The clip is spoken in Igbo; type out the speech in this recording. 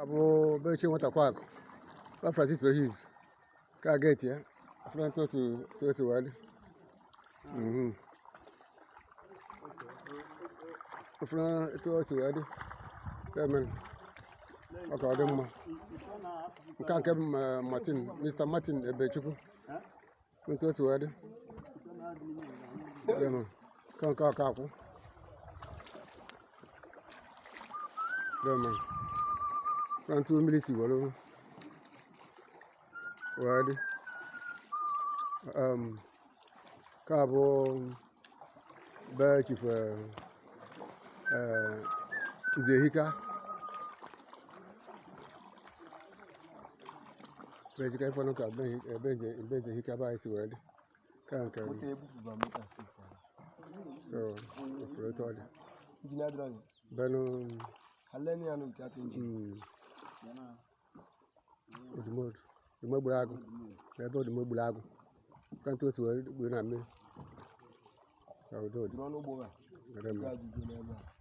Bụ be chi nwata kwakụ ba Francis Ohizu ka gate ya front otu otu wee dị. Front etu o si wee dị ya mere ọ ka ọ dị mma. Nke a nke bụ Martin, Mr. Martin Ebechukwu, front otu wee dị ya mere nke nke ọka akwụ ya mere front mmiri si were wee dị. Nke a bụ be Chief Nzehika. Be Ezika ife ka be be Nzehika be anyị si wee dị ka nke so ofuru etu ọ dị benụ. Odumodu odumogburu agụ na ebe odumogburu agụ ka ntụ osi wee gbuo na mmiri. So udo dị.